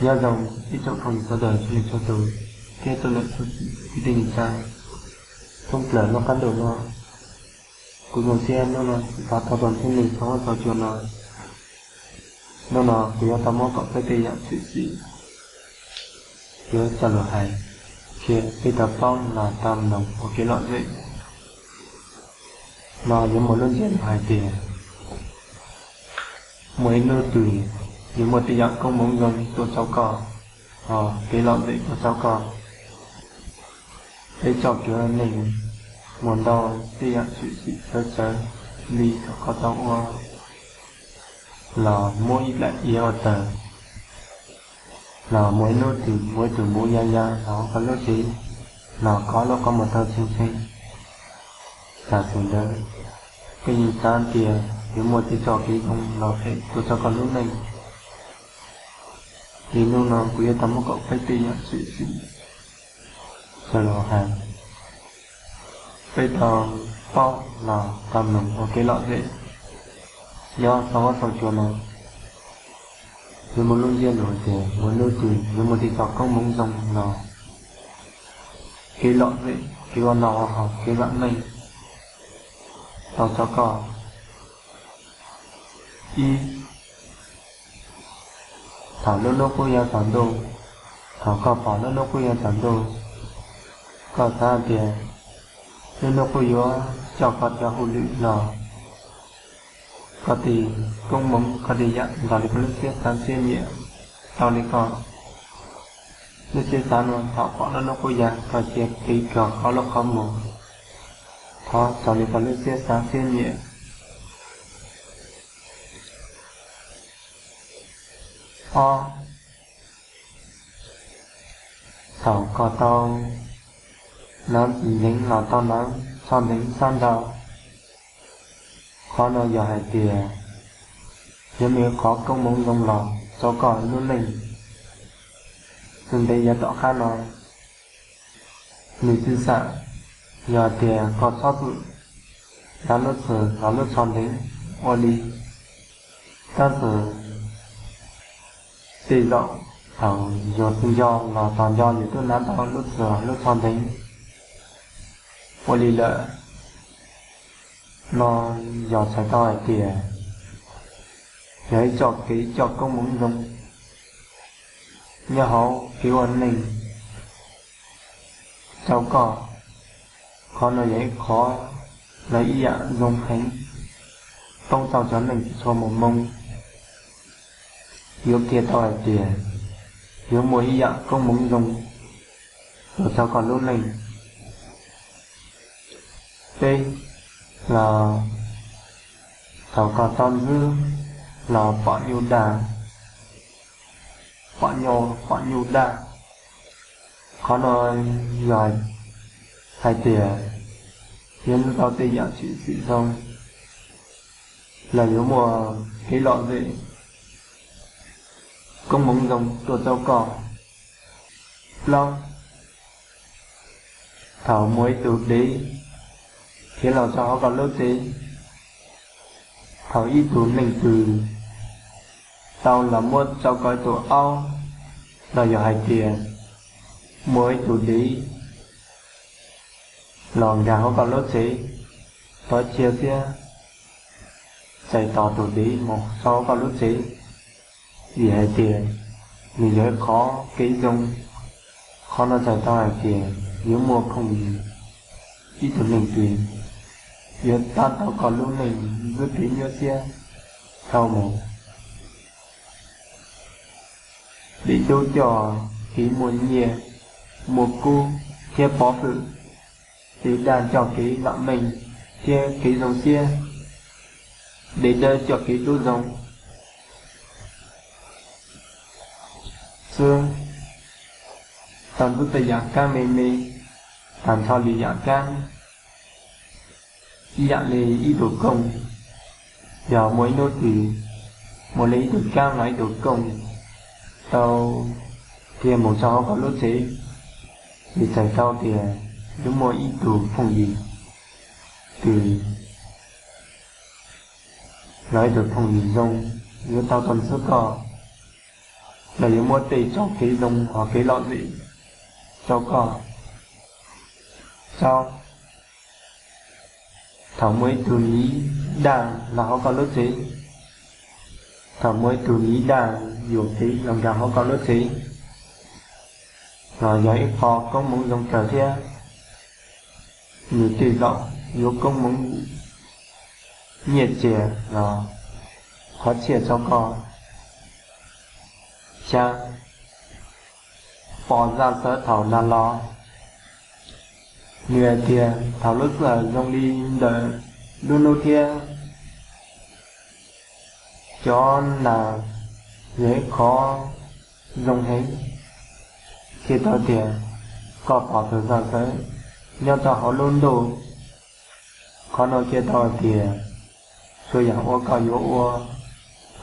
Nyob zoo ib tsoom phooj ywg sawv daws txhua leej txhua tus, thiab txhua niam txhua txiv kwv tij neej tsa thoob plaws lub qab ntuj no. Kuv zoo siab hnub no kuv rov tau tuaj ntsib nej txog huab txog cua no. Hnub no kuv yuav tau muab kom peb tej yam tshwm sim, yuav coj los hais, qhia peb tau paub los tau mloog ua kev lom zem. No yuav muaj lub ntsiab lus hais tias muaj ib hnub twg yuav muaj tej yam koob hmoov zoo tuaj rau koj, ho kev lom zem tuaj rau koj. Peb tsoom cov neeg muaj ntau tej yam tshwm sim txawv txawv li thaum koj tau ua, los muab ib daim iav ua taws, los muaj ib hnub twg muaj ib tug npuv ya ya los koj lub tsev, los kov lub qhov muag tau tshee tshee. Tam sim ntawd koj yeej xav tias yuav muaj tej txoj kev zoo los phem tuaj rau koj lub neej. Li hnub no kuv yuav tau muab kom peb tej yam tshwm sim coj los hais, peb tau paub los tau mloog ua kev lom zem. Nyob txog huab txog cua no, yuav muaj lub ntsiab lus tias muaj hnub twg yuav muaj tej txoj koob hmoov zoo los kev lom zem, kev ua noj ua haus, kev vam meej tau rau koj. Ib, thaum lub hnub qub yuav tsaus ntuj, thaum koj pom lub hnub qub yuav tsaus ntuj, koj xav tias lub hnub qub yuav coj koj cov hauj lwm los, koj tej koob hmoov, koj tej yam nrog li koj lub siab xav siab nyiam, tau li koj lub siab xav no, thaum pom lub hnub qub ya koj cia li kov koj lub qhov muag, thov raws li koj lub siab xav siab nyiam. Ob, thaum koj tau hnav txiv nteev los tau hnav tsho nteev sab nraud, qhov no yog hais tias yuav muaj qhov koob hmoov zoo los rau koj lub neej. Xws ntev yav tom qab no, nws txij xam yog tias koj txhob txwm hnav lub txhais los lub tsho nteev ua li, tab sis tej zaum thaum yus tsis nco los tos nco yus twb hnav tau lub txhais los lub tsho nteev ua li lawm. No yog txhais tau hais tias yog ib txoj kev coj koob hmoov zoo nyob hauv kev ua neej rau koj. Qhov no yog ib qhov, los ib yam zoo heev, poob rau cov neeg tsis tshua muaj hmoo, yuav qhia tau hais tias yuav muaj ib yam koob hmoov zoo tuaj rau koj lub neej. Peb, los thaum koj tau ntxub los pom nyuj dag, pom nyuj, pom nyuj dag, qhov no yog hais tias yuav tau tej yam tshwm sim zoo los yuav muaj kev lom zem, koob hmoov zoo tuaj rau koj. Plaub, thaum muaj ib tug dev khiav los rau hauv koj lub tsev, thaum ib tug neeg twg tau los muab rau koj ib tug aub, los yog hais tias muaj ib tug dev los nkag hauv koj lub tsev, thov cia siab txais tos tus dev mus rau hauv koj lub tsev, vim hais tias nws yog ib qhov kev zoo. Qhov no txhais tau hais tias yuav muaj phooj ywg, ib tug neeg twg yuav tab tau koj lub neej ntxub kev nyuaj siab dhau mus. Dev dub coj kev muaj nyiaj, muaj kub thiab pov hwm. Dev daj coj kev vam meej thiab kev zoo siab. Dev dawb coj kev hlub zoo xwb. Tau ntxub tej yam kaab me me, tag nrho li yam kaab, ib yam li ib tug kooj. Yog muaj ib hnub twg muaj li ib tug kaab los ib tug kooj tau khiav mus rau hauv koj lub tsev, ces txhais tau tias yuav muaj ib tug phooj ywg twg los ib tug phooj ywg zoo yuav tau tuaj ntxub koj. Koj yuav muab tej txoj kev zoo hos kev lom zem rau koj. Thaum muaj ib tug miv daj los hauv koj lub tsev, thaum muaj ib tug miv daj yuam kev los nkag hauv koj lub tsev, los yog ib qho koob hmoov zoo kawg thiab. Nws tej zaum yuav koob hmoov nyiaj txiag los qhov txhiaj rau koj. Xya, pom zaj xwm thaum nag los. Nws hais tias thaum lub sij hawm zoo li ntawm lub hnub thiab cov nag yog ib qhov zoo heev. Qhia tau tias koj pom tus zaj xwm nyob rau hauv lub ntuj. Qhov no qhia tau hais tias txhua yam uas koj yuav ua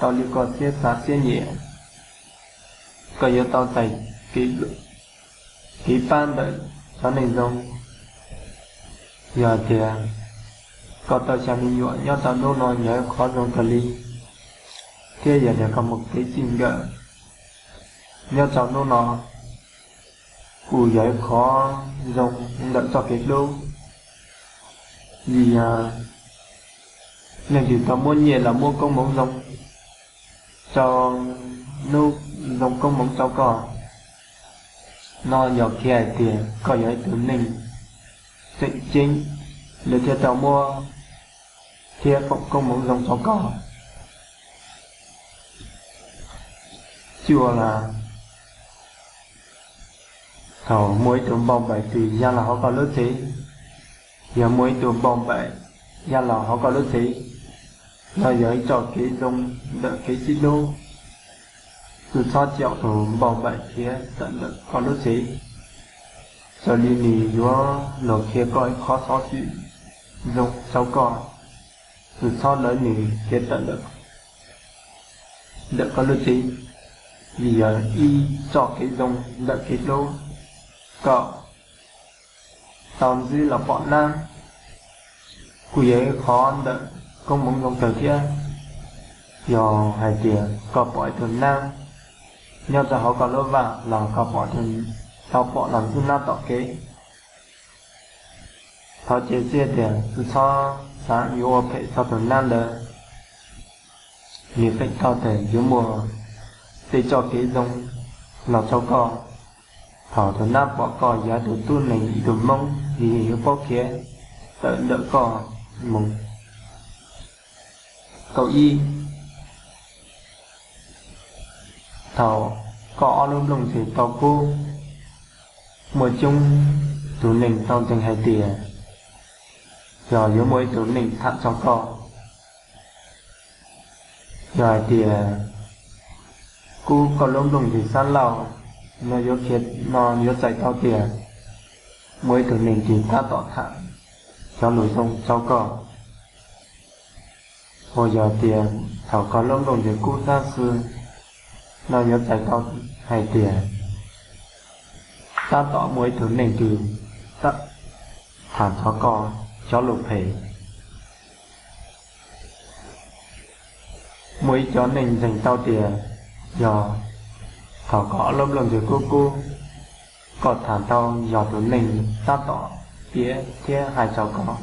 tau li koj siab xav siab nyiam, koj yuav tau txais kev pab ntawm cov neeg zoo. Yog hais tias koj tau xya me nyuam nyob rau hnub no yog ib qhov zoo kawg li, thiab yog tias koj muaj kev txij nkawm nyob rau hnub no kuj yog ib qhov zoo ntawm txoj kev hlub. Vim yog leej twg tau muab nyiaj los muab koob hmoov zoo rau hnub zoo koob hmoov rau koj, no yog qhia hais tias koj yog ib tug neeg tseem ceeb, lawv thiaj tau muab thiab foom koob hmoov zoo rau koj. Cuaj, thaum muaj ib tug npauj npaim twg ya los hauv koj lub tsev, yog muaj ib tug npauj npaim ya los hauv koj lub tsev, no yog ib txoj kev zoo ntawm kev sib hlub. Tsis txhob caum tus npauj npaim khiav tawm ntawm koj lub tsev, raws li nws yuav los qhia koj ib qhov xov xwm zoo rau koj. Tsis txhob lawv nws khiav tawm ntawm koj lub tsev, vim yog ib txoj kev zoo ntawm kev hlub. Kaum, tau ntsib los pom nab kuj yog ib qhov ntawm koob hmoov zoo kawg thiab. Yog hais tias koj pom ib tug nab nyob rau hauv koj lub vaj los koj pom, tau pom los ntsib nab tom kev, thov cia siab tias tsis txhob xav yuav ua phem txog tus nab ntawd. Nws feem tau tias yuav muaj tej txoj kev zoo los rau koj. Thaum tus nab pom koj yog tus tub neeg ib tug hmoob, nws yeej yuav paub khiav tawm ntawm koj mus. Kaum ib, thaum koj ob lub nplooj ntse tau kub, muaj coob tus neeg tau ntseeg hais tias yog yuav muaj ib tug neeg tham txog koj. Yog hais tias kub koj lub nplooj ntse sab laug, no yuav txhais tau tias muaj ib tug neeg twg tab tom tham cov lus zoo rau koj. Uas yog tias thaum koj lub nplooj ntse kub sab xwb, no yuav txhais tau hais tias tab tom muaj ib tug neeg twg tham txog koj cov lus phem. Muaj ib co neeg ntseeg tau tias yog thaum koj ob lub nplooj ntse kub kub, koj tham tau yog tus neeg tab tom piav thiab hais txog koj,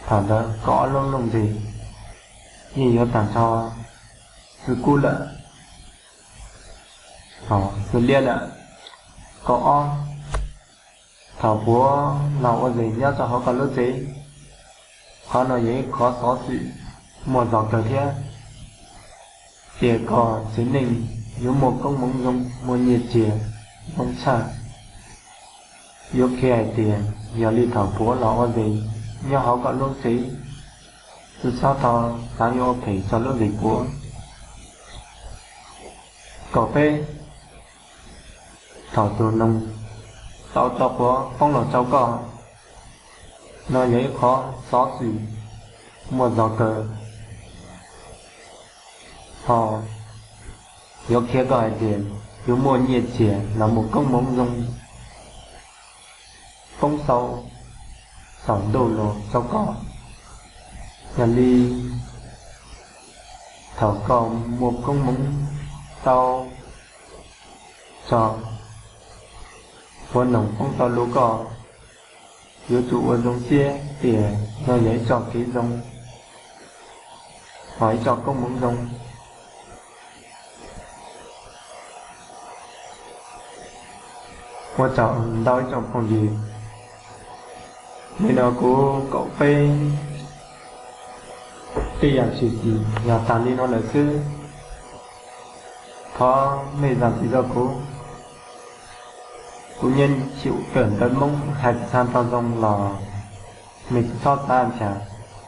thaum ntawd koj ob lub nplooj ntse yeej yuav tag nrho xwb kub lawm. Xws li lawm, kaum ob, thaum puav los ua zes nyob rau hauv koj lub tsev, qhov no yog ib qhov xov xwm muaj zog kawg thiab. Ces koj tsev neeg yuav muaj koob hmoov zoo, muaj nyiaj txiag zoo tshaj. Yuav qhia hais tias yog li thaum puav los ua zes nyob hauv koj lub tsev, tsis txhob tau xav yuav ua phem txog lub zes puav. Kaum peb, thaum tus noog tau tso quav poob los rau koj, no yog ib qhov xov xwm muaj zog kawg. Ho yuav qhia koj hais tias yuav muaj nyiaj txiag los mus koob hmoov zoo poob xaus saum ntuj los rau koj. Yog li thaum koj muaj koob hmoov tau tso, ua noog poob tau lub koj yuav tsum ua zoo siab tias no yog ib txoj kev zoo, ho ib txoj koob hmoov zoo. Ua tsaug ntau ib tsoom phooj ywg, nim no kuv kaum peb tej yam tshwm sim yog tag li no lawm xwb. Thov mej zam txim rau kuv, kuv nyab xyum kawm ntawv Hmoob hais tsis tshua tau zoo los mej tsis txhob xav ntshai.